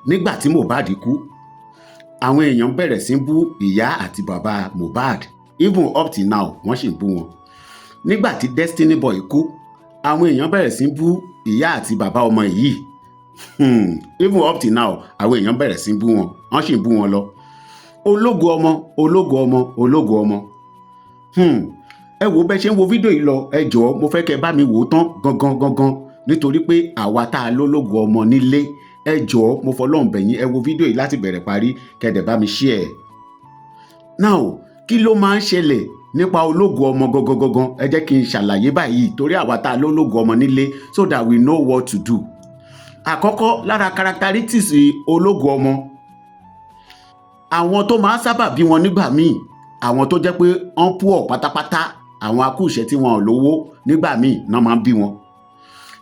Nígbà tí Mohbad kú, àwọn èèyàn bẹ̀rẹ̀ sí bú ìyá àti bàbá Mohbad. Even up till now, wọ́n sì ń bú wọn. Nígbà tí Destiny Boy kú, àwọn èèyàn bẹ̀rẹ̀ sí bú ìyá àti bàbá ọmọ yìí. Even up till now, àwọn èèyàn bẹ̀rẹ̀ sí bú wọn, wọ́n sì ń bú wọn lọ. Ológo ọmọ, ológo ọmọ, ológo ọmọ. Ẹ wo bẹ́ẹ̀ ṣe ń wo fídíò yìí lọ. Ẹ jọ̀ọ́, mo fẹ́ kẹ́ bá mi wò ó tán gangan gangan, nítorí pé àwa tá a lólógo ọmọ nílé, ẹ jọ̀ọ́, mo fọlọ́run bẹ̀ yín, ẹ wo fídíò yìí láti bẹ̀rẹ̀ parí, kẹ́ dẹ̀ bá mi share ẹ̀. Now, kí ló máa ń ṣẹlẹ̀ nípa ológo ọmọ gangan gangan? Ẹ jẹ́ kí n ṣàlàyé báyìí, torí àwa tá a lólógo ọmọ nílé, so that we know what to do. Àkọ́kọ́ lára characteristics ológo ọmọ, àwọn tó máa ń sábà bí wọn nígbà míì, àwọn tó jẹ́ pé wọ́n poor pátápátá, àwọn akúṣẹ̀ tí wọn ò lówó nígbà míì náà máa ń bí wọn.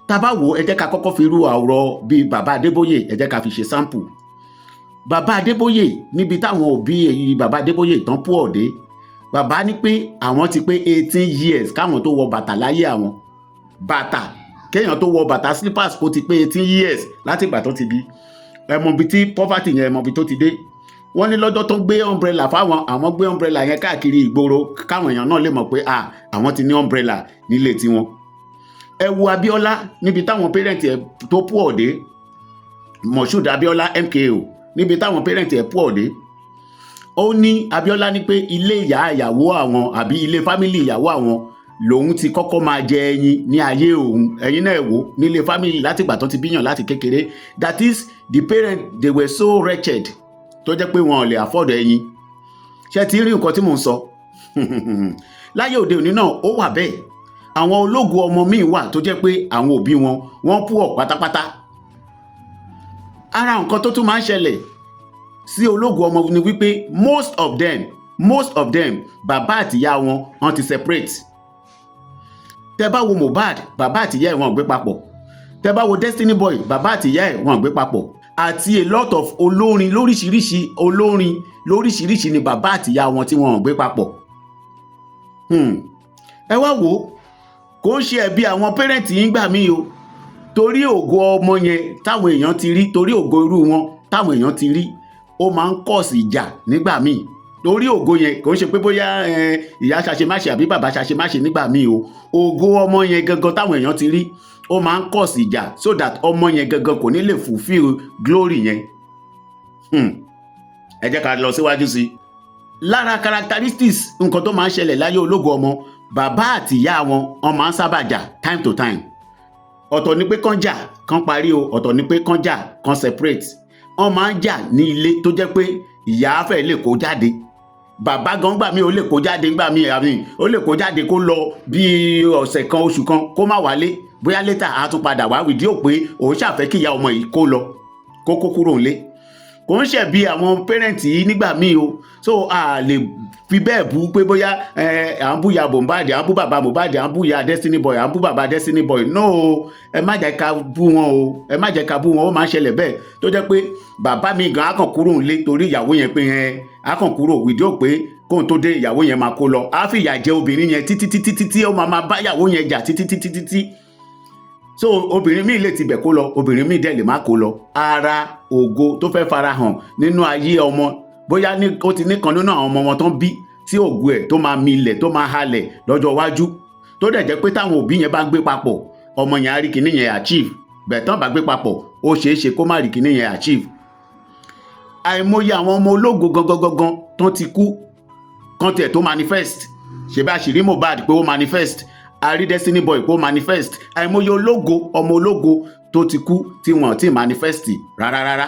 Tá bá wò, ẹ jẹ́ ká kọ́kọ́ fi irú àwòrán bíi bàbá Adébóyè, ẹ jẹ́ ká fi ṣe sample. Bàbá Adébóyè, níbi táwọn òbí èyí bàbá Adébóyè tán poor dé, bàbá ní pé àwọn ti pé 18 years káwọn tó wọ bàtà láyé àwọn. Bàtà, kéèyàn tó wọ bàtà slippers, kó ti pé 18 years láti ìgbà tó ti bí. Ẹ mọ ibi tí poverty yẹn, ẹ mọ ibi tó ti dé. Wọ́n ní lọ́jọ́ tó ń gbé umbrella fáwọn, àwọn gbé umbrella yẹn káàkiri ìgboro káwọn èèyàn náà lè mọ̀ pé, ah, àwọn ti ní umbrella nílé tiwọn. Ẹ wo Abíọ́lá, níbi táwọn parent ẹ̀ tó poor dé, Moshood Abíọ́lá MKO, níbi táwọn parent ẹ̀ poor dé. Ó ní Abíọ́lá ní pé ilé ìyá ìyàwó àwọn àbí ilé family ìyàwó àwọn lòun ti kọ́kọ́ máa jẹ ẹyin ní ayé òun. Ẹyin náà wò nílé family látìgbà tó ti bíyàn láti kékeré. That is, the parent, they were so wretched tó jẹ́ pé wọn ò lè afford ẹyin. Ṣé ti rí nǹkan tí mò ń sọ? Láyé òde òní náà, ó wà bẹ́ẹ̀. Àwọn ológo ọmọ míì wà tó jẹ́ pé àwọn òbí wọn, wọ́n poor pátápátá. Ara nǹkan tó tún máa ń ṣẹlẹ̀ sí ológo ọmọ ni wípé most of them, bàbá àtìyá wọn, wọ́n ti separate. Tẹ́ bá wo Mohbad, bàbá àtìyá ẹ̀, wọn ò gbé papọ̀. Tẹ́ bá wo Destiny Boy, bàbá àtìyá ẹ̀, wọn ò gbé papọ̀. Àti a lot of olórin lóríṣiríṣi, olórin lóríṣiríṣi ni bàbá àtìyá wọn tí wọn ò gbé papọ̀. Ẹ wá wò ó, kò ń ṣe ẹ̀bi àwọn parent yín gbà mí o, torí ògo ọmọ yẹn táwọn èèyàn ti rí, torí ògo irú wọn táwọn èèyàn ti rí, ó máa ń cause ìjà nígbà míì. Torí ògo yẹn, kò ń ṣe pé bóyá ìyá ṣàṣemáṣe àbí bàbá ṣàṣemáṣe nígbà míì o. Ògo ọmọ yẹn gangan táwọn èèyàn ti rí, ó máa ń cause ìjà, so that ọmọ yẹn gangan kò ní lè fulfill glory yẹn. Ẹ jẹ́ ká lọ síwájú sí i. Lára characteristics nǹkan tó máa ń ṣẹlẹ̀ láyé ológo ọmọ, bàbá àti ìyá wọn, wọn máa ń sábà jà time to time. Ọ̀tọ̀ ni pé kán jà kán parí o, ọ̀tọ̀ ni pé kán jà kán separate. Wọ́n máa ń jà ní ilé tó jẹ́ pé ìyá fẹ́ lè kó jáde, bàbá gan gbà mí ó lè kó jáde gbà mí, àmì ó lè kó jáde kó lọ bí ọ̀sẹ̀ kan, oṣù kan, kó má wálé. Bóyá later á tún padà wá wìdí ò pé òun ṣàfẹ́ kí ìyá ọmọ yìí kó lọ, kó kúrò nílé. Kò ń ṣẹ̀bi àwọn parent yìí nígbà míì o. So a lè fi bẹ́ẹ̀ bú pé bóyá à ń bú ya Mohbad, à ń bú bàbá Mohbad, à ń bú ya Destiny Boy, à ń bú bàbá Destiny Boy. No o, ẹ má jẹ́ ká bú wọn o, ẹ má jẹ́ ká bú wọn. Ó máa ń ṣẹlẹ̀ bẹ́ẹ̀ tó jẹ́ pé bàbá mi gan á kàn kúrò nílé torí ìyàwó yẹn, pé á kàn kúrò wìdí ò pé kóun tó dé, ìyàwó yẹn máa kó lọ. Á fìyà jẹ obìnrin yẹn títí títí títí, ó máa máa bá ìyàwó yẹn jà títí títí títí. So obìnrin míì lè tibẹ̀ kó lọ, obìnrin míì dẹ̀ lè má kó lọ. Ara ògo tó fẹ́ farahàn nínú ayé ọmọ, bóyá ní ó ti níkan nínú àwọn ọmọ wọn tó ń bí tí ògo ẹ̀ tó máa milẹ̀, tó máa halẹ̀ lọ́jọ́ iwájú, tó dẹ̀ jẹ́ pé táwọn òbí yẹn bá ń gbé papọ̀, ọmọ yẹn á rí kinní yẹn achieve bẹ́ẹ̀. Tán bá gbé papọ̀, ó ṣeé ṣe kó má rí kinní yẹn achieve. Àìmọye àwọn ọmọ ológo gangan gangan tó ti kú kan tiẹ̀ tó manifest. Ṣe bá ṣì rí Mohbad pé ó manifest, a rí Destiny Boy pé ó manifest. Àìmọye ológo, ọmọ ológo tó ti kú tí wọn ti manifest rárá rárá.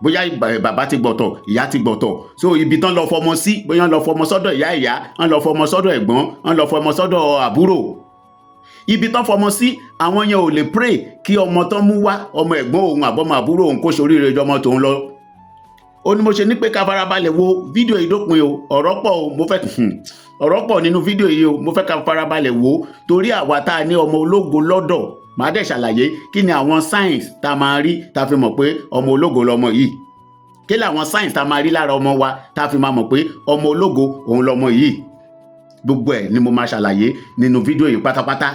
Bóyá bàbá ti gbọ̀tọ̀, ìyá ti gbọ̀tọ̀, so ibi tán lọ fọmọ sí, bóyá ń lọ fọmọ sọ́dọ̀ ìyá ìyá, ń lọ fọmọ sọ́dọ̀ ẹ̀gbọ́n, ń lọ fọmọ sọ́dọ̀ àbúrò, ibi tán fọmọ sí, àwọn yẹn ò lè pray kí ọmọ tán mú wá, ọmọ ẹ̀gbọ́n òun àbọ̀mọ àbúrò òun, kó ṣoríire jọmọ tòun lọ. Ó ní mo ṣe ní pé ká farabalẹ̀ wo fídíò yìí dópin o. Ọ̀rọ̀ pọ̀ o, mo fẹ́ ọ̀rọ̀ pọ̀ nínú fídíò yìí o. Mo fẹ́ ká farabalẹ̀ wo torí àwa tá a ní ọmọ ológo lọ́dọ̀. Màá dẹ̀ ṣàlàyé kí ni àwọn signs tá a máa rí tá a fi mọ̀ pé ọmọ ológo lọmọ yìí, kí làwọn signs tá a máa rí lára ọmọ wa tá a fi máa mọ̀ pé ọmọ ológo òun lọmọ yìí. Gbogbo ẹ̀ ni mo máa ṣàlàyé nínú fídíò yìí pátápátá.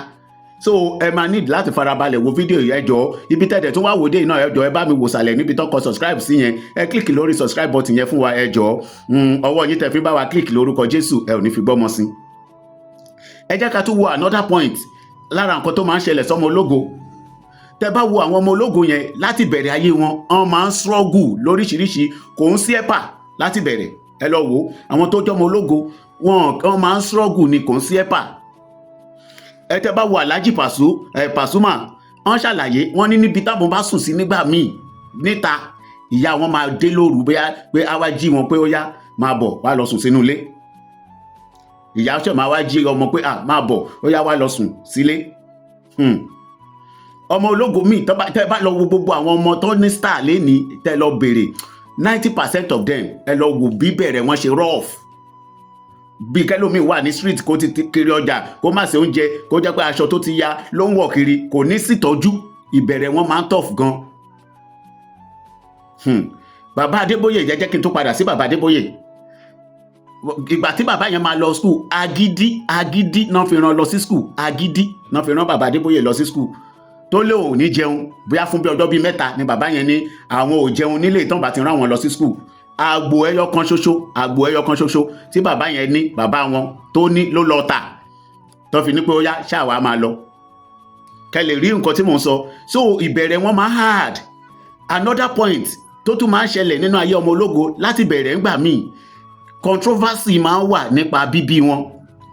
So ẹ máa need láti farabalẹ̀ wo fídíò yìí. Ẹ jọ̀ọ́, ibi tẹ̀tẹ̀ tó wá wò dé iná, ẹ jọ̀ọ́, ẹ bá mi wò sàlẹ̀ níbi tó kọ subscribe sí yẹn. Ẹ click lórí subscribe button yẹn fún wa, ẹ jọ̀ọ́. Ọwọ́ yín tẹ fi bá wa click, lórúkọ Jésù, ẹ ò ní fi gbọ́mọ sí. Ẹ jẹ́ ká tún wo another point lára nǹkan tó máa ń ṣẹlẹ̀ sọ́mọ ológo. Tẹ bá wo àwọn ọmọ ológo yẹn láti bẹ̀rẹ̀ ayé wọn, wọ́n máa ń struggle lóríṣiríṣi. Kò ń sí ẹ̀pà láti bẹ̀rẹ̀. Ẹ lọ wo àwọn tó jọmọ ológo wọn, wọ́n máa ń struggle ni, kò ń sí ẹ̀pà. Ẹ tẹ bá wo Alhaji Pasu ẹ Pasuma, wọ́n ṣàlàyé, wọ́n ní níbi táwọn bá sùn sí nígbà míì níta, ìyá wọn máa dé lóru, bóyá pé á wá jí wọn pé ó yá, máa bọ̀ wá lọ sùn sínú ilé. Ìyá ṣe máa wá jí ọmọ pé, à, máa bọ̀, ó yá, wá lọ sùn sílé. Ọmọ ológo míì, tẹ́ bá lọ wo gbogbo àwọn ọmọ tó ní star lẹ́ni, tẹ́ lọ bèrè, 90% of them, ẹ lọ wò bí bẹ̀rẹ̀ wọn ṣe rough, bí kẹlòmíì wà ní street, kó ti kiri ọjà, kó má ṣe oúnjẹ, kó jẹ́ pé aṣọ tó ti ya ló ń wọ̀ kiri, kò ní sítọ́jú. Ìbẹ̀rẹ̀ wọn máa ń tough gan. Bàbá Adébóyè, jẹ́ kí n tó padà sí bàbá Adébóyè. Ìgbà tí bàbá yẹn máa lọ school, agídí agídí náà fi rán lọ sí school. Agídí náà fi rán bàbá Adébóyè lọ sí school, tó lé òun ní jẹun bóyá fún bí ọjọ́ bíi 3 ni. Bàbá yẹn ní àwọn ò jẹun nílé ìtàn bá ti rán àwọn lọ sí school. Àgbò ẹyọ kan ṣoṣo, àgbò ẹyọ kan ṣoṣo tí bàbá yẹn ní, bàbá wọn tó ní, ló lọ tà tó fi ní pé ó yá, ṣáà wàá máa lọ. Kẹ́ lè rí nǹkan tí mò ń sọ. So ìbẹ̀rẹ̀ wọn máa hard. Another point tó tún máa ń ṣẹlẹ̀ nínú ayé ọmọ ológo láti bẹ̀rẹ̀, ńgbà míì controversy máa ń wà nípa bíbí wọn.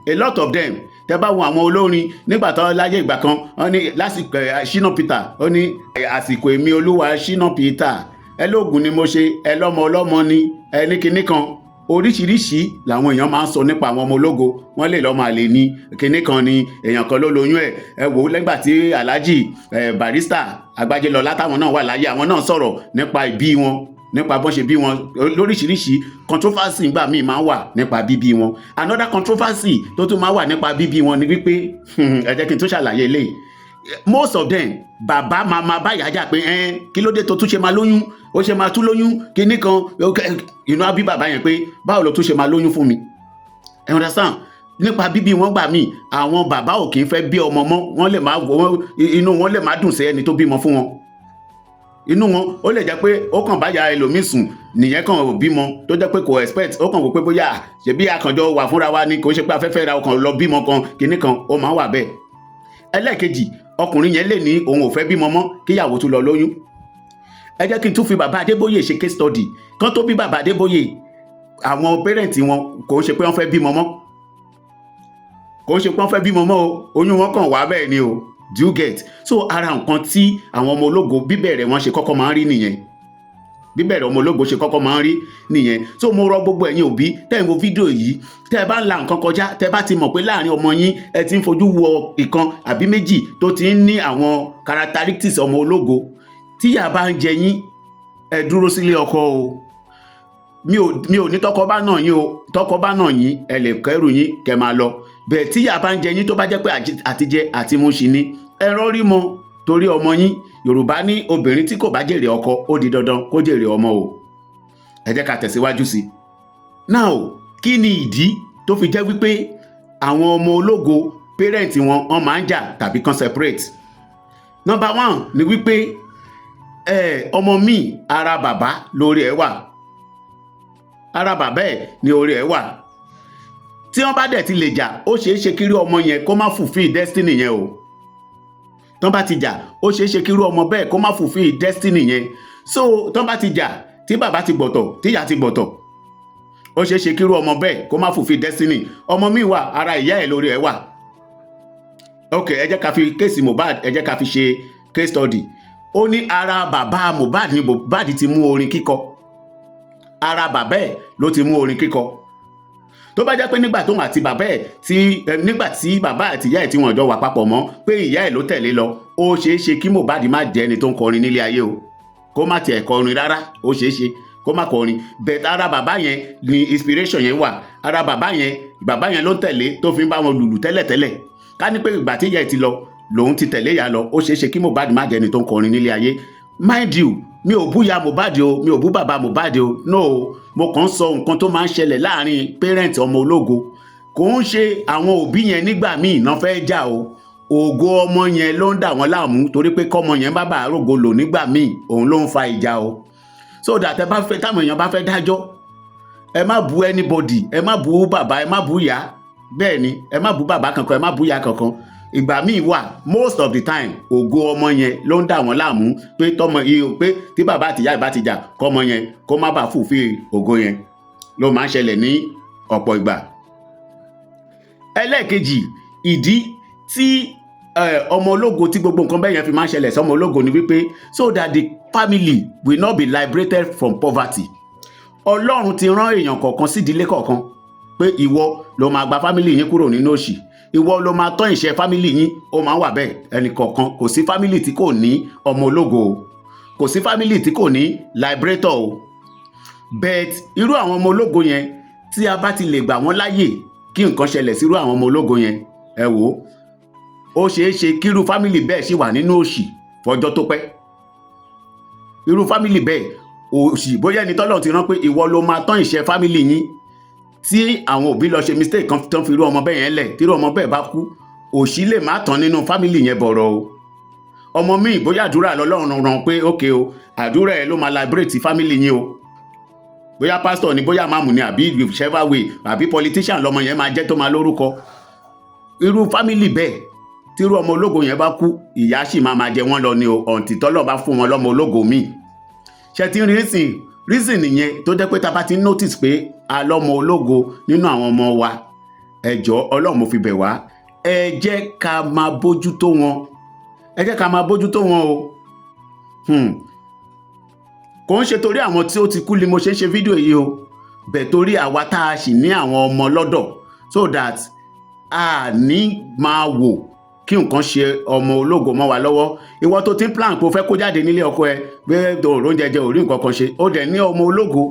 A lot of them, tẹ́ bá wo àwọn olórin nígbà tó láyé ìgbà kan, wọ́n ní lásìkò Shina Peter, ó ní àsìkò èmi olúwa Shina Peter, ẹ lóògùn ni mo ṣe, ẹ lọ́mọ ọlọ́mọ ni, ẹ ní kinní kan. Oríṣiríṣi làwọn èèyàn máa ń sọ nípa àwọn ọmọ ológo. Wọ́n lè lọ́mọ àlè ní kinní kan ni, èèyàn kan ló lóyún ẹ̀. Ẹ wò ó lẹ́gbà tí Alhaji Barrister Agbájélọlá táwọn náà wà láyé, àwọn náà sọ̀rọ̀ nípa ìbí wọn, nípa bọ́n ṣe bí wọn lóríṣiríṣi. Controversy nígbà míì máa ń wà nípa bíbí wọn. Another controversy tó tún máa wà nípa bíbí wọn ni wípé, ẹ jẹ́ kí n tún ṣàlàyé eléyìí, most of them, bàbá máa máa bá ìyá jà pé ẹn kí ló dé tó tún ṣe máa lóyún, ó ṣe máa tún lóyún kinní kan. Inú á bí bàbá yẹn pé báwo ló tún ṣe máa lóyún fún mi? Ẹ understand? Nípa bíbí wọn, gbà míì àwọn bàbá ò kì í fẹ́ bí ọmọ mọ́. Wọ́n lè má, inú wọn lè má dùn sí ẹni tó bímọ fún wọn. Inú wọn ó lè jẹ́ pé ó kàn bá ya ẹlòmíì sùn nìyẹn, kàn ò bímọ, tó jẹ́ pé kò expect, ó kàn wò pé bóyá ṣebí àkànjọ wà fúnra wa ni, kò ṣe pé afẹ́fẹ́ ra ọkàn lọ bímọ kan kinní kan. Ó máa ń wà bẹ́ẹ̀. Ẹlẹ́ẹ̀kejì, ọkùnrin yẹn lè ní òun ò fẹ́ bímọ mọ́, kíyàwó tún lọ lóyún. Ẹ jẹ́ kí n tún fi bàbá Adébóyè ṣe case study. Kán tó bí bàbá Adébóyè, àwọn parent wọn, kò ń ṣe pé wọ́n fẹ́ bímọ mọ́, kò ń ṣe pé wọ́n fẹ́ bímọ mọ́ o. Oyún wọn kàn wá bẹ́ẹ̀ ni o. Do you get? So ara nǹkan tí àwọn ọmọ ológo bíbẹ̀rẹ̀ wọn ṣe kọ́kọ́ máa ń rí nìyẹn, bíbẹ̀rẹ̀ ọmọ ológo ṣe kọ́kọ́ máa ń rí nìyẹn. So mo rọ gbogbo ẹ̀yin òbí tẹ́ ń wo fídíò yìí, tẹ́ ẹ bá ń la nǹkan kọjá, tẹ́ bá ti mọ̀ pé láàrin ọmọ yín ẹ ti ń fojú wo ìkan àbí méjì tó ti ń ní àwọn characteristics ọmọ ológo, tíyà bá ń jẹ yín, ẹ dúró sílé ọkọ o. Mi ò ní tọkọ bá nà yín o. Tọkọ bá nà yín, ẹ lè kẹrù yín kẹ́ máa lọ bẹ́ẹ̀. Tíyà bá ń jẹ yín, tó bá jẹ́ pé àtijẹ àti mu ṣì ni, ẹ rọrí mọ́ torí ọmọ yín. Yorùbá ní obìnrin tí kò bá jèrè ọkọ, ó di dandan kó jèrè ọmọ o. Ẹ jẹ́ ká tẹ̀síwájú sí i. Now, kí ni ìdí tó fi jẹ́ wípé àwọn ọmọ ológo, parent wọn, wọ́n máa ń jà tàbí kan separate? Number one ni wípé ọmọ mi, ara bàbá lórí ẹ̀ wà, ara bàbá ẹ̀ ní orí ẹ̀ wà. Tí wọ́n bá dẹ̀ ti lè jà, ó ṣeé ṣe kí irú ọmọ yẹn kó má fulfill destiny yẹn o. Tán bá ti jà, ó ṣeé ṣe kí irú ọmọ bẹ́ẹ̀ kó má fulfill destiny yẹn. So tán bá ti jà, tí bàbá ti gbọ̀tọ̀, tíyà ti gbọ̀tọ̀, ó ṣeé ṣe kí irú ọmọ bẹ́ẹ̀ kó má fulfill destiny. Ọmọ mi wà, ara ìyá ẹ̀ lórí ẹ̀ wà. Ok, ẹ jẹ́ ká fi case Mohbad, ẹ jẹ́ ká fi ṣe case study. Ó ní ara bàbá Mohbad ni Mohbad ti mú orin kíkọ, ara bàbá ẹ̀ ló ti mú orin kíkọ. Tó bá jẹ́ pé nígbà tóun àti bàbá ẹ̀ tí nígbà tí bàbá àti ìyá ẹ̀ tí wọ́n jọ wà papọ̀ mọ́, pé ìyá ẹ̀ ló tẹ̀lé lọ, ó ṣeé ṣe kí Mohbad má jẹ́ ẹni tó ń kọrin nílé ayé o, kó má tiẹ̀ kọrin rárá. Ó ṣeé ṣe kó má kọrin bẹ́ẹ̀. Ara bàbá yẹn ni inspiration yẹn wà. Ara bàbá yẹn, bàbá yẹn ló ń tẹ̀lé tó fi ń bá wọn lùlù tẹ́lẹ̀tẹ́lẹ̀. Ká ní pé ìgbà tí ìyá ẹ̀ ti lọ lòun ti tẹ̀lé ìyá lọ, ó ṣeé ṣe kí Mohbad má jẹ́ ẹni tó ń kọrin nílé ayé. Mind you, mi ò bú ya Mohbad o, mi ò bú bàbá Mohbad o, no. Mo kàn ń sọ nǹkan tó máa ń ṣẹlẹ̀ láàrin parent ọmọ ológo. Kò ń ṣe àwọn òbí yẹn nígbà míì náà fẹ́ jà o. Ògo ọmọ yẹn ló ń dà wọ́n láàmú, torí pé kọ́mọ yẹn bá bàa rògo lò nígbà míì, òun ló ń fa ìjà o. So that ẹ bá fẹ́, táwọn èèyàn bá fẹ́ dájọ́, ẹ má bu anybody, ẹ má bu bàbá, ẹ má bu ìyá. Bẹ́ẹ̀ ni, ẹ má bu bàbá kankan, ẹ má bu ìyá kankan. Ìgbà míì wà, most of the time, ògo ọmọ yẹn ló ń dà wọ́n láàmú, pé tọmọ yìí, pé tí bàbá àtìyá ìbá ti jà, kọ́mọ yẹn kó má bàa fulfill ògo yẹn, ló máa ń ṣẹlẹ̀ ní ọ̀pọ̀ ìgbà. Ẹlẹ́ẹ̀kejì, ìdí tí ọmọ ológo, tí gbogbo nǹkan bẹ́ẹ̀ yẹn fi máa ń ṣẹlẹ̀ sọmọ ológo ni wípé so that the family will not be liberated from poverty. Ọlọ́run ti rán èèyàn kọ̀ọ̀kan sídìílé kọ̀ọ̀kan pé ìwọ ló máa gba family yín kúrò nínú òṣì, ìwọ ló máa tọ́ ìṣẹ́ family yín. Ó máa ń wà bẹ́ẹ̀. Ẹnì kọ̀ọ̀kan, kò sí family tí kò ní ọmọ ológo o, kò sí family tí kò ní liberator o. But irú àwọn ọmọ ológo yẹn, tí a bá ti lè gbà wọ́n láyè kí nǹkan ṣẹlẹ̀ sírú àwọn ọmọ ológo yẹn, ẹ wò ó, ó ṣeé ṣe kírú family bẹ́ẹ̀ ṣì wà nínú òṣì fọjọ́ tó pẹ́. Irú family bẹ́ẹ̀, òṣì, bóyá ẹni tọ́lọ́run ti rán pé ìwọ ló máa tán ìṣẹ́ family yín, tí àwọn òbí lọ ṣe mistake kan tán fi irú ọmọ bẹ́ẹ̀ yẹn lẹ̀, tí irú ọmọ bẹ́ẹ̀ bá kú, òṣì lè má tán nínú family yẹn bọ̀rọ̀ o. Ọmọ míì, bóyá àdúrà lọ́lọ́run ràn pé ókè o, àdúrà ẹ ló máa liberate family yín o. Bóyá pastor ni, bóyá máàmù ni, àbí whichever way, àbí politician lọmọ yẹn máa jẹ́ tó máa lórúkọ. Irú family bẹ́ẹ̀, tírú ọmọ ológo yẹn bá kú, ìyá sì máa máa jẹ wọ́n lọ ni o, until tọ́lọ́run bá fún wọn lọ́mọ ológo míì. Ṣe ti ń reason? Reason nìyẹn tó jẹ́ pé tá a bá ti ń notice pé a lọ́mọ ológo nínú àwọn ọmọ wa, ẹ jọ̀ọ́, Ọlọ́run mo fi bẹ̀ wá, ẹ jẹ́ ká máa bójútó wọn, ẹ jẹ́ ká máa bójútó wọn o. Kò ń ṣe torí àwọn tí ó ti kú ni mo ṣe ń ṣe fídíò yìí o, bẹ̀ torí àwa tá a sì ní àwọn ọmọ lọ́dọ̀, so that a ní máa wò kí nǹkan ṣe ọmọ ológo mọ́ wa lọ́wọ́. Ìwọ tó ti ń plan pé o fẹ́ kó jáde nílé ọkọ ẹ, pé òrò oúnjẹ jẹ, òrí nǹkan kan ṣe, ó dẹ̀ ní ọmọ ológo,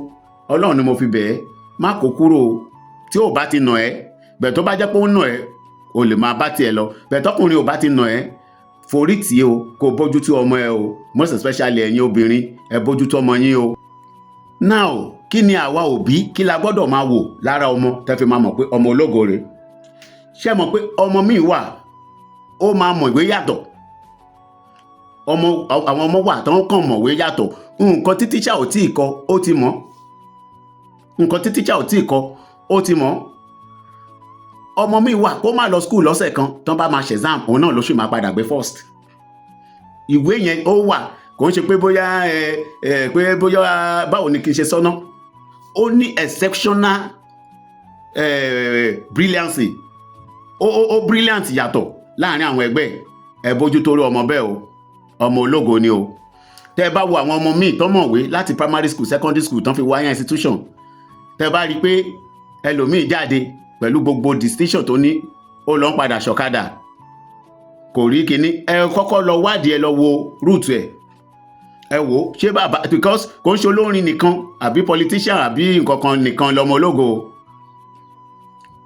Ọlọ́run ni mo fi bẹ̀ ẹ́, má kó kúrò o. Tí ò bá ti nà ẹ́ bẹ̀, tó bá jẹ́ pé ó nà ẹ́, o lè máa bá tiẹ̀ lọ bẹ̀. Tọkùnrin ò bá ti nà ẹ́, forí tì í o, kó bójú tó ọmọ ẹ o. Most especially ẹ̀yin obìnrin, ẹ bójú tó ọmọ yín o. Now, kí ni àwa òbí, kí la gbọ́dọ̀ máa wò lára ọmọ tẹ́ fi máa mọ̀ pé ọmọ ológo rèé? Ṣé mọ̀ pé ọmọ míì wà, ó máa mọ̀wé yàtọ̀? Ọmọ, àwọn ọmọ wà tó ń kàn mọ̀wé yàtọ̀. Nǹkan tí tíṣà ò tí ì kọ, ó ti mọ̀. Nǹkan tí tíṣà ò tí ì kọ, ó ti mọ̀. Ọmọ míì wà, kó má lọ school lọ́sẹ̀ kan, tán bá máa ṣe exam, òun náà ló sì máa padà gbé first. Ìwé yẹn ó wà, kò ń ṣe pé bóyá ẹ ẹ pé bóyá, báwo ni kí n ṣe sọ́nà, ó ní exceptional brilliance, ó brilliant yàtọ̀ láàrin àwọn ẹgbẹ́ ẹ. Bójú tó rí ọmọ bẹ́ẹ̀ o, ọmọ ológo ni o. Tẹ́ ẹ bá wo àwọn ọmọ míì tó mọ̀wé láti primary school, secondary school, tán fi wáyà institution, tẹ́ ẹ bá rí i pé ẹlòmíì jáde pẹ̀lú gbogbo distinction tó ní, ó lọ ń padà ṣọ̀kadà, kò rí kinní, ẹ kọ́kọ́ lọ wádìí, ẹ lọ wo root ẹ̀, ẹ wò ó, ṣé bàbá, because kò ń ṣe olórin nìkan àbí politician àbí nǹkan kan nìkan lọmọ ológo.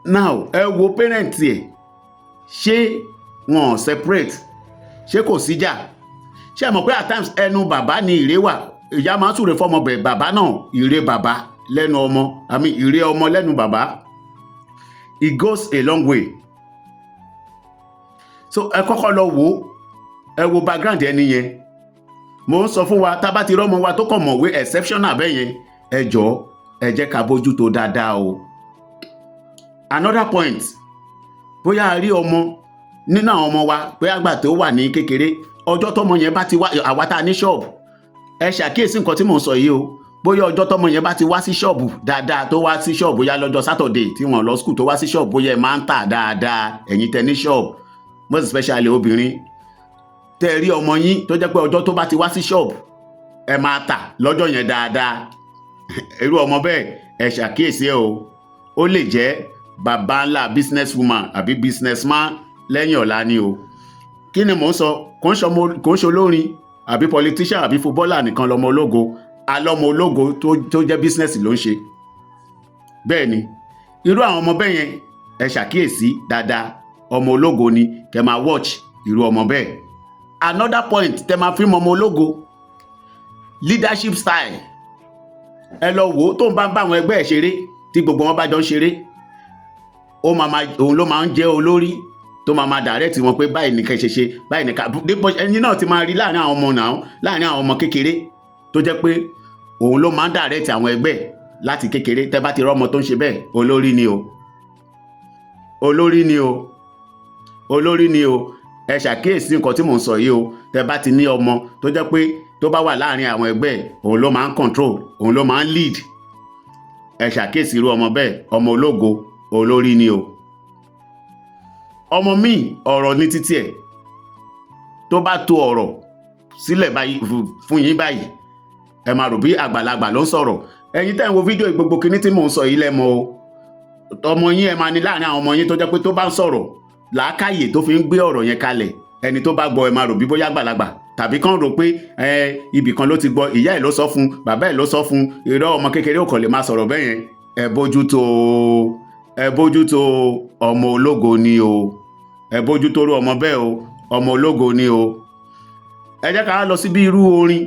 Now, ẹ wo parent ẹ, ṣé wọn separate? Ṣé kò síjà? Ṣé ẹ mọ̀ pé at times, ẹnu bàbá ni ìrè wà? Ìyá máa ń súre fọmọ bẹ̀, bàbá náà, ìrè bàbá lẹ́nu ọmọ, àmì ìrè ọmọ lẹ́nu bàbá, it goes a long way. So ẹ kọ́kọ́ lọ wò ó, ẹ wo background ẹni yẹn. Mo ń sọ fún wa, tá a bá ti rọ́mọ wa tó kàn mọ̀wé exceptional bẹ́ẹ̀ yẹn, ẹ jọ̀ọ́, ẹ jẹ́ ká bójú tó dáadáa o. Another point, bóyá a rí ọmọ nínú àwọn ọmọ wa, bóyá àgbà tó wà ní kékeré, ọjọ́ tọmọ yẹn bá ti wá, àwa tá a ní ṣọ́ọ̀bù, ẹ ṣàkíyèsí nǹkan tí mò ń sọ yìí o. Bóyá ọjọ́ tọmọ yẹn bá ti wá sí ṣọ́ọ̀bù dáadáa, tó wá sí ṣọ́ọ̀bù, bóyá lọ́jọ́ Saturday tí wọ́n lọ school, tó wá sí ṣọ́ọ̀bù, bóyá ẹ máa ń tà dáadáa, ẹ̀yin tẹ ní ṣọ́ọ̀bù, most especially obìnrin, tẹ́ rí ọmọ yín tó jẹ́ pé ọjọ́ tó bá ti wá sí ṣọ́ọ̀bù, ẹ máa tà lọ́jọ́ yẹn dáadáa, irú ọmọ bẹ́ẹ̀, ẹ ṣàkíyèsí ẹ o. Ó lè jẹ́ bàbá ńlá business woman àbí businessman lẹ́yìn ọ̀la ni o. Kí ni mò ń sọ? Kò ń ṣe olórin àbí politician àbí footballer nìkan lọmọ ológo. Alọ́mọ ológo tó jẹ́ business ló ń ṣe. Bẹ́ẹ̀ ni, irú àwọn ọmọ bẹ́ẹ̀ yẹn, ẹ ṣàkíyèsí dáadáa, ọmọ ológo ni. Kẹ́ máa watch irú ọmọ bẹ́ẹ̀. Another point tẹ́ máa fi mọ ọmọ ológo, leadership style. Ẹ lọ wò ó, tó ń bá bá àwọn ẹgbẹ́ ẹ̀ ṣeré, tí gbogbo wọn bá jọ ń ṣeré, ó máa òun ló máa ń jẹ́ olórí. tó máa máa direct wọn pé báyìí ní ká ṣe ṣe, báyìí ní ká dípò. Ẹ̀yin náà ti máa rí láàrin àwọn ọmọ náà, láàrin àwọn ọmọ kékeré tó jẹ́ pé òun ló máa ń direct àwọn ẹgbẹ́ láti kékeré. Tẹ́ bá ti rọ́mọ tó ń ṣe bẹ́ẹ̀, olórí ni o, olórí ni o, olórí ni o. Ẹ ṣàkíyèsí nǹkan tí mò ń sọ yìí o. Tẹ́ bá ti ní ọmọ tó jẹ́ pé tó bá wà láàrin àwọn ẹgbẹ́, òun ló máa ń control, òun ló máa ń lead, ẹ ṣàkíyèsí irú ọmọ bẹ́ẹ̀, ọmọ ológo, olórí ni o. Ọmọ míì, ọ̀rọ̀ ní títí ẹ̀. Tó bá tó ọ̀rọ̀ sílẹ̀ báyìí fún yín báyìí, ẹ máa rò bí àgbàlagbà ló ń sọ̀rọ̀. Ẹ̀yin tẹ́ ń wo fídíò, gbogbo kinní tí mò ń sọ yìí lẹ́mọ o. Ọmọ yín, ẹ máa ní láàrin àwọn ọmọ yín tó jẹ́ pé tó bá ń sọ̀rọ̀, làákàyè tó fi ń gbé ọ̀rọ̀ yẹn kalẹ̀, ẹni tó bá gbọ́, ẹ máa rò bí bóyá àgbàlagbà, tàbí kàn rò pé ẹ ibì kan ló ti gbọ́, ìyá ẹ̀ ló sọ fún, bàbá ẹ̀ ló sọ fún. Irọ́, ọmọ kékeré ò kàn lè máa sọ̀rọ̀ bẹ́ẹ̀ yẹn. Ẹ bójútó, ẹ bójútó, ọmọ ológo ni o. Ẹ bójútó irú ọmọ bẹ́ẹ̀ o, ọmọ ológo ni o. Ẹ jẹ́ ká lọ sí bí irú orin,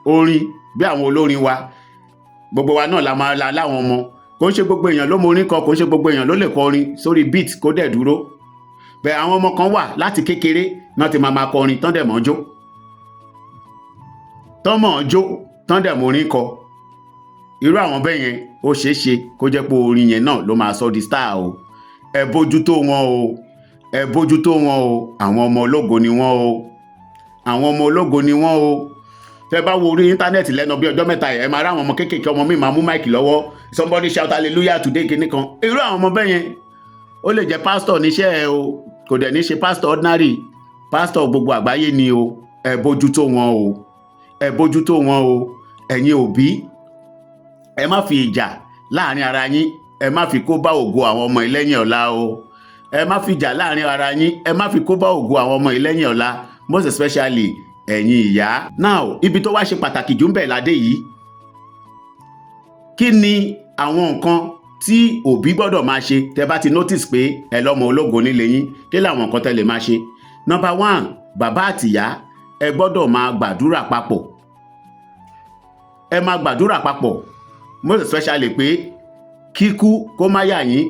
orin bí àwọn olórin wa. Gbogbo wa náà la máa la láwọn ọmọ. Kò ń ṣe gbogbo èèyàn ló mọ orin kọ, kò ń ṣe gbogbo èèyàn ló lè kọ orin sórí beat kó dẹ̀ dúró bẹ́ẹ̀. Àwọn ọmọ kan wà, láti kékeré náà ti máa máa kọrin, tán dẹ̀ mọ́ jó, tán mọ̀ jó, tán dẹ̀ mọ orin kọ. Irú àwọn bẹ́ẹ̀ yẹn, ó ṣeé ṣe kó jẹ́ pé orin yẹn náà ló máa sọ di star o. Ẹ bójútó wọn o, ẹ bójútó wọn o. Àwọn ọmọ ológo ni wọ́n o, àwọn ọmọ ológo ni wọ́n o. Tẹ bá wo orí íńtánẹ́ẹ̀tì lẹ́nu bí ọjọ́ 3 yẹn, ẹ máa rí àwọn ọmọ kéékèèké, ọmọ mi máa mú mic lọ́wọ́, "Somebody shout hallelujah today," kinní kan. Irú àwọn ọmọ bẹ́ẹ̀ yẹn, ó lè jẹ́ pásítọ̀ níṣẹ́ ẹ o. Kò dẹ̀ ní ṣe pásítọ̀ ordinary, pásítọ̀ gbogbo àgbáyé ni o. Ẹ bójútó wọn o, ẹ bójútó wọn o. Ẹ̀yin òbí, ẹ má fi ìjà láàrin ara yín, ẹ má fi kó bá ògo àwọn ọmọ ìlẹ́yìn ọ̀la o. Ẹ má fi ìjà láàrin ara yín, ẹ má fi kó bá ògo àwọn ọmọ ìlẹ́yìn ọ̀la, most especially ẹ̀yin ìyá. Now, ibi tó wá ṣe pàtàkì jù ń bẹ̀ ládé yìí, kí ni àwọn nǹkan tí òbí gbọ́dọ̀ máa ṣe? Tẹ́ bá ti notice pé ẹ lọ́mọ ológo nílé yín, kí làwọn nǹkan tẹ́ lè máa ṣe? Number one, bàbá àtìyá, ẹ gbọ́dọ̀ máa gbàdúrà papọ̀. Ẹ máa gbàdúrà papọ̀, most especially pé kíkú kó má yà yín,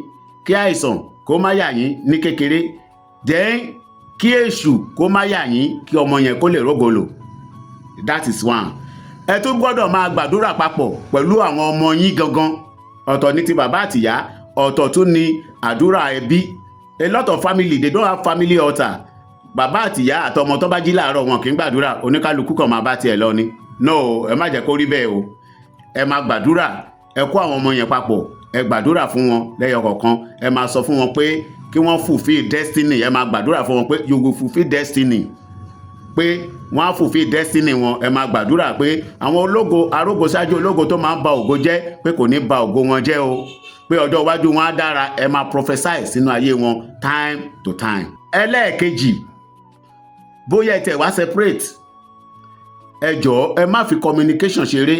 kí àìsàn kó má yà yín ní kékeré, then kí èṣù kó má yà yín, kí ọmọ yẹn kó lè rógolo. That is one. Ẹ tún gbọ́dọ̀ máa gbàdúrà papọ̀ pẹ̀lú àwọn ọmọ yín gangan. Ọ̀tọ̀ ní ti bàbá àtìyá, ọ̀tọ̀ tún ní àdúrà ẹbí. A lot of family, they don't have family altar. Bàbá àtìyá àtọmọ, tó bá jí láàárọ̀, wọn kì í gbàdúrà, oníkálukú kan máa bá tiẹ̀ lọ ni. No, ẹ má jẹ́ kó rí bẹ́ẹ̀ o. Ẹ máa gbàdúrà. Ẹ kó àwọn ọmọ yẹn papọ̀, ẹ gbàdúrà fún wọn lẹ́yọ kọ̀ọ̀kan. Ẹ máa sọ fún wọn pé kí wọ́n fulfill destiny. Ẹ máa gbàdúrà fún wọn pé you will fulfill destiny, pé wọ́n á fulfill destiny wọn. Ẹ máa gbàdúrà pé àwọn ológo arógo ṣáájú ológo tó máa ń ba ògo jẹ́, pé kò ní ba ògo wọn jẹ́ o, pé ọjọ́ iwájú wọn á dára. Ẹ máa prophesy sínú ayé wọn time to time. Ẹlẹ́ẹ̀kejì, bóyá ẹ tẹ̀ wá separate, ẹ jọ̀ọ́, ẹ má fi communication ṣeré.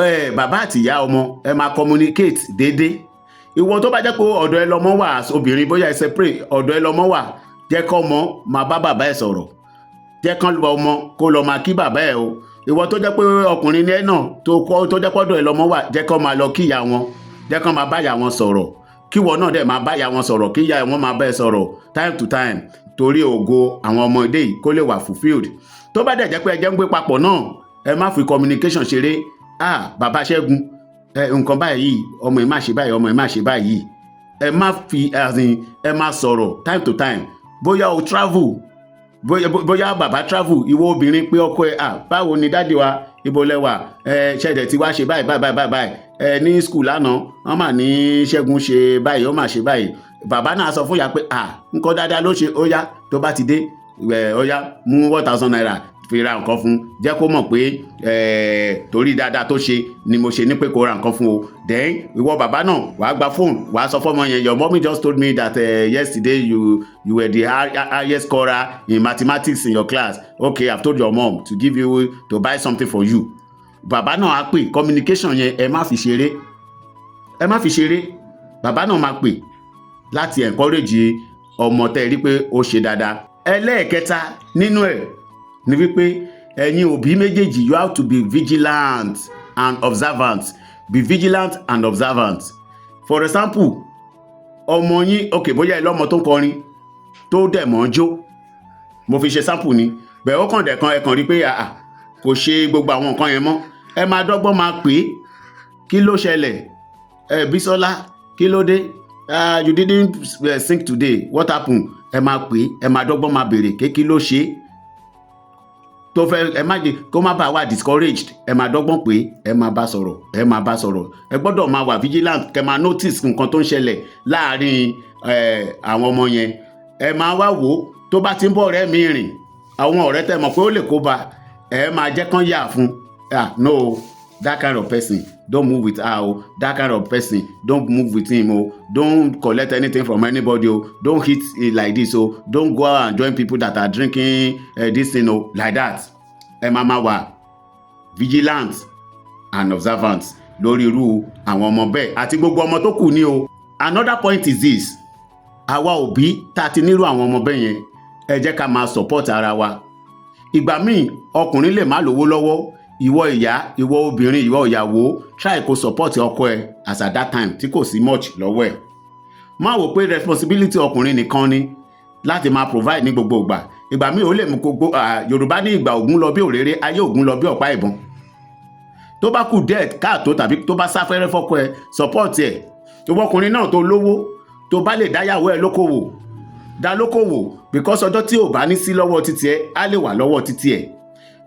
Ẹ bàbá àtìyá ọmọ, ẹ máa communicate déédéé. Ìwọ tó bá jẹ́ pé ọ̀dọ̀ ẹ lọmọ wà, obìnrin, bóyá ẹ separate, ọ̀dọ̀ ẹ lọmọ wà, jẹ́ kọ́ ọmọ máa bá bàbá ẹ sọ̀rọ̀, jẹ́ kán lọ ọmọ kó lọ máa kí bàbá ẹ o. Ìwọ tó jẹ́ pé ọkùnrin ní ẹ náà, tó kọ́, tó jẹ́ pọ́dọ̀ ẹ lọmọ wà, jẹ́ kán máa lọ kí ìyá wọn, jẹ́ kán máa bá ìyá wọn sọ̀rọ̀, kí ìwọ náà dẹ̀ máa bá ìyá wọn sọ̀rọ̀, kí ìyá wọn máa bá ẹ sọ̀rọ̀ time to time, torí ògo àwọn ọmọdé yìí kó lè wà fulfilled. Tó bá dẹ̀ jẹ́ pé ẹ jẹ́ ń gbé papọ̀ náà, ẹ má fi communication ṣeré. Ah, bàbá Ṣẹ́gun, ẹ nǹkan báyìí, ọmọ yìí má ṣe báyìí, ọmọ yìí má ṣe báyìí. Ẹ má fi, as in, ẹ má sọ̀rọ̀ time to time. Bóyá o travel, bóyá bàbá travel, ìwọ obìnrin, pé ọkọ ẹ: "Ah, báwo ni daddy wa? Ibo lẹ wà? Ẹ ṣẹ̀dẹ̀ tí wàá ṣe báyìí báyìí báyìí báyìí. Ẹ ní school lánàá, wọ́n mà ní Ṣẹ́gun ṣe báyìí, ó mà ṣe báyìí." Bàbá náà sọ fún ìyá pé, "Ah, nǹkan dáadáa ló ṣe. Ó yá, tó bá ti dé ẹ, ó yá, mú ₦1,000, fi ra nǹkan fún, jẹ́ kó mọ̀ pé ẹ torí dáadáa tó ṣe ni mo ṣe ní pé kó ra nǹkan fún o." Then ìwọ bàbá náà, wàá gba fóònù, wàá sọ fọ́mọ yẹn: "Your mommy just told me that yesterday you were the highest scorer in mathematics in your class. Okay, I've told your mom to give you to buy something for you." Bàbá náà á pè. Communication yẹn, ẹ má fi ṣeré, ẹ má fi ṣeré. Bàbá náà máa pè láti encourage ọmọ tẹ́ rí pé ó ṣe dáadáa. Ẹlẹ́ẹ̀kẹta nínú ẹ̀ ni wípé ẹ̀yin òbí méjèèjì, you have to be vigilant and observant. Be vigilant and observant. For example, Ọmọ yín, ok, bóyá ẹ lọ́mọ tó ń kọrin, tó dẹ̀ mọ́ jó, mo fi ṣe sample ni bẹ́ẹ̀, ó kàn dẹ̀ kan, ẹ kàn rí pé àà, kò ṣe gbogbo àwọn nǹkan yẹn mọ́. Ẹ máa dọ́gbọ́n máa pè é: "Kí ló ṣẹlẹ̀ ẹ, Bísọ́lá? Kí ló dé? You didn't sing today. What happen?" Ẹ máa pè é, ẹ máa dọ́gbọ́n máa béèrè ké kí ló ṣe tó fẹ́. Ẹ má jẹ́ kó má bàa wà discouraged. Ẹ máa dọ́gbọ́n pé ẹ máa bá sọ̀rọ̀, ẹ máa bá sọ̀rọ̀. Ẹ gbọ́dọ̀ máa wà vigilant, kẹ́ máa notice nǹkan tó ń ṣẹlẹ̀ láàárín àwọn ọmọ yẹn. Ẹ máa wá wò ó, tó bá ti ń bọ̀ ọ̀rẹ́ mi rìn, àwọn ọ̀rẹ́ tẹ́ mọ̀ pé ó lè kó ba, ẹ máa jẹ́ kán yà fún: "Ah, no, that kind of person, don't move with her o. That kind of person, don't move with him o. Don't collect anything from anybody o. Don't hit it like this o. Don't go out and join people that are drinking this thing o," like that. Ẹ máa máa wà vigilant and observant lórí irú àwọn ọmọ bẹ́ẹ̀ àti gbogbo ọmọ tó kù ní o. Another point is this: àwa òbí tá a ti nírú àwọn ọmọ bẹ́ẹ̀ yẹn, ẹ jẹ́ ká máa support ara wa. Ìgbà míì, ọkùnrin lè má lówó lọ́wọ́. Ìwọ ìyá, ìwọ obìnrin, ìwọ ìyàwó, try kó support ọkọ ẹ as at that time tí kò sí much lọ́wọ́ ẹ̀. Má wò pé responsibility ọkùnrin nìkan ni láti máa provide ní gbogbo ìgbà. Ìgbà míì, ó lè mú gbogbo. Yorùbá ní ìgbà ògún lọ bí òréré, ayé ògún lọ bí ọ̀pá ìbọn. Tó bá kù díẹ̀ káàtó tàbí tó bá sáfẹ́rẹ́ fọ́kọ ẹ, support ẹ. Ìwọ ọkùnrin náà tó lówó, tó bá lè dáyàwó ẹ lókòwò, dá lókòwò, because ọjọ́ tí ò bá ní sí lọ́wọ́ títí ẹ, á lè wà lọ́wọ́ títí ẹ.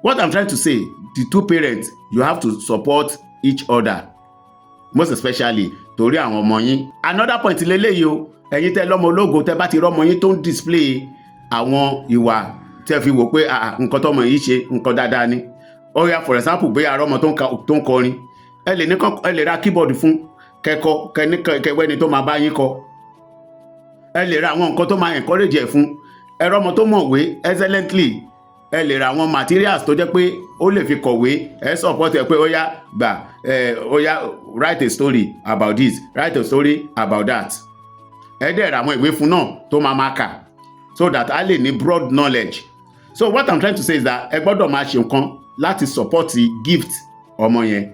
What I'm trying to say, the two parents, you have to support each other, most especially torí àwọn ọmọ yín. Another point lélẹ́yìí o: ẹ̀yin tẹ́ lọ́mọ ológo, tẹ́ bá ti rọ́mọ yín tó ń display àwọn ìwà tẹ́ fi wò pé nǹkan tọ́mọ yìí ṣe, nǹkan dáadáa ni, ó yá, for example, bóyá arọ́mọ tó ń kọrin, ẹ lè ní ẹ lè ra keyboard fún kẹ́kọ́ kẹ́ní kẹwẹ́ni tó máa bá yín kọ. Ẹ lè ra àwọn nǹkan tó máa encourage ẹ̀ fún. Ẹ rọ́mọ tó mọ̀wé excellently, ẹ lè ra àwọn materials tó jẹ́ pé ó lè fi kọ̀wé. Ẹ support ẹ pé ó yá, gbà ẹ, ó yá, write a story about this, write a story about that. Ẹ dẹ̀ ra àwọn ìwé fún náà tó máa máa kà so that a lè ní broad knowledge. So what I'm trying to say is that ẹ gbọ́dọ̀ máa ṣe nǹkan láti support gift ọmọ yẹn.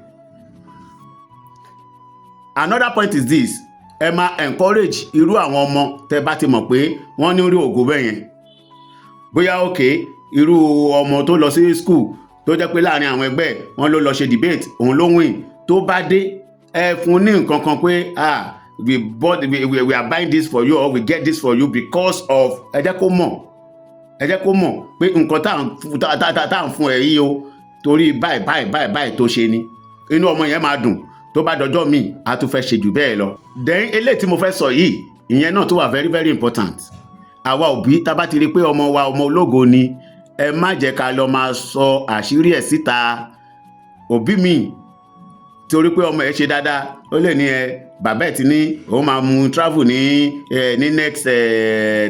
Another point is this: ẹ máa encourage irú àwọn ọmọ tẹ́ bá ti mọ̀ pé wọ́n ní orí ògo bẹ́ẹ̀ yẹn. Bóyá, okay, irú ọmọ tó lọ sí school, tó jẹ́ pé láàrin àwọn ẹgbẹ́ wọn ló lọ ṣe debate, òun ló win. Tó bá dé, ẹ fún ní nǹkan kan pé, "Ah, we bought we, we, we are buying this for you," or "We get this for you because of." Ẹ jẹ́ kó mọ̀, ẹ jẹ́ kó mọ̀ pé nǹkan tá à ń fún ẹ yìí o, torí báyìí báyìí báyìí báyìí tó ṣe ni. Inú ọmọ yẹn máa dùn. Tó bá dọjọ́ míì, a tún fẹ́ ṣe jù bẹ́ẹ̀ lọ. Then eléyìí tí mo fẹ́ sọ yìí, ìyẹn náà tó wà very very important: àwa òbí tá a bá ti rí i pé ọmọ wa, ọmọ ológo ni, ẹ má jẹ́ ká lọ máa sọ àṣírí ẹ̀ síta. Òbí mi, torí pé ọmọ ẹ̀ ṣe dáadáa, ó lè ní ẹ bàbá ẹ̀ ti ní òun máa mú travel ní next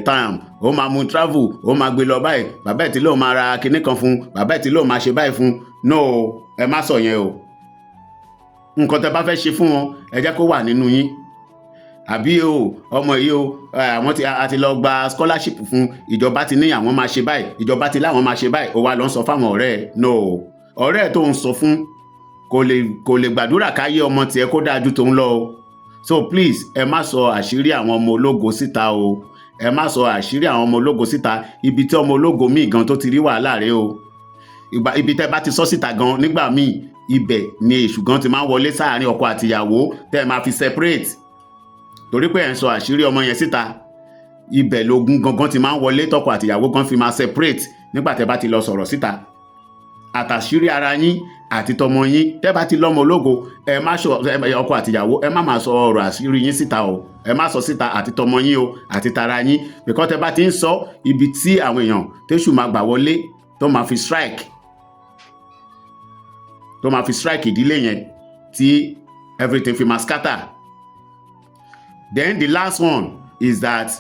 time, òun máa mú travel, òun máa gbé lọ báyìí, bàbá ẹ̀ ti lóun máa ra kinní kan fún, bàbá ẹ̀ ti lóun máa ṣe báyìí fún. No, ẹ má sọ yẹn o. Nǹkan tẹ́ bá fẹ́ ṣe fún wọn, ẹ jẹ́ kó wà nínú yín. Àbí o, ọmọ yìí o, àwọn tí a ti lọ gba scholarship fún, ìjọba ti ní àwọn máa ṣe báyìí, ìjọba ti láwọn máa ṣe báyìí, ó wá lọ ń sọ fáwọn ọ̀rẹ́ ẹ̀. No, ọ̀rẹ́ ẹ̀ tó ń sọ fún kò lè gbàdúrà káyé ọmọ tiẹ̀ kó dáa ju tòun lọ o. So please, ẹ má sọ àṣírí àwọn ọmọ ológo síta o. Ẹ má sọ àṣírí àwọn ọmọ ológo síta. Ibi tí ọmọ ológo míì gan tó ti rí wàhálà rèé o. Ìgbà ibi tẹ́ bá ti sọ síta gan, nígbà míì, ibẹ̀ ni èṣù gan ti máa ń wọlé sáàárín ọkọ àtìyàwó tẹ́ ẹ máa fi separate, torí pé ẹ̀ ń sọ àṣírí ọmọ yẹn síta. Ibẹ̀ lógun gangan ti máa ń wọlé, tọkọ àtìyàwó gan fi máa separate nígbà tẹ́ bá ti lọ sọ̀rọ̀ síta, àtàṣírí ara yín àti tọmọ yín. Tẹ́ bá ti lọ́mọ ológo, ẹ má sọ, ọkọ àtìyàwó, ẹ má máa sọ ọ̀rọ̀ àṣírí yín síta o. Ẹ má sọ síta, àti tọmọ yín o, àti tara yín, because tẹ́ bá ti ń sọ, ibi tí àwọn èèyàn tẹ́sù máa gbà wọlé tó máa fi strike ìdílé yẹn, tí everything fi máa scatter. Then the last one is that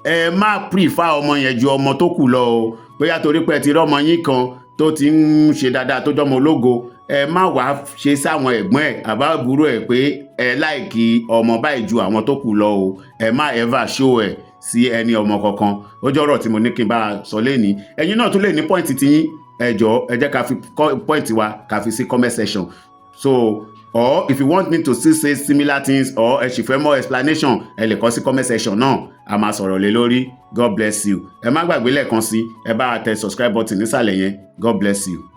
ẹ má prefer ọmọ yẹn ju ọmọ tó kù lọ o. Bóyá torí pé ẹ ti rí ọmọ yín kan tó ti ń ṣe dáadáa, tó jọmọ ológo, ẹ má wàá ṣe sáwọn ẹ̀gbọ́n ẹ̀ àbábúrò ẹ̀ pé ẹ like ọmọ báyìí ju àwọn tó kù lọ o. Ẹ má ever show ẹ̀ sí ẹni ọmọ kankan. Ó jẹ́ ọ̀rọ̀ tí mo ní kí n bá a sọ lẹ́ni. Ẹ̀yin náà tún lè ní point tiyín. Ẹ jọ̀ọ́, ẹ jẹ́ ká fi point wa, ká fi sí comment section. So Or if you want me to still say similar things or ẹ sì fẹ́ more explanation, ẹ lè kọ sí comment section náà, a máa sọ̀rọ̀ lé lórí. God bless you. Ẹ má gbàgbé lẹ́ẹ̀kan sí, ẹ bá wa tẹ subscribe button nísàlẹ̀ yẹn. God bless you.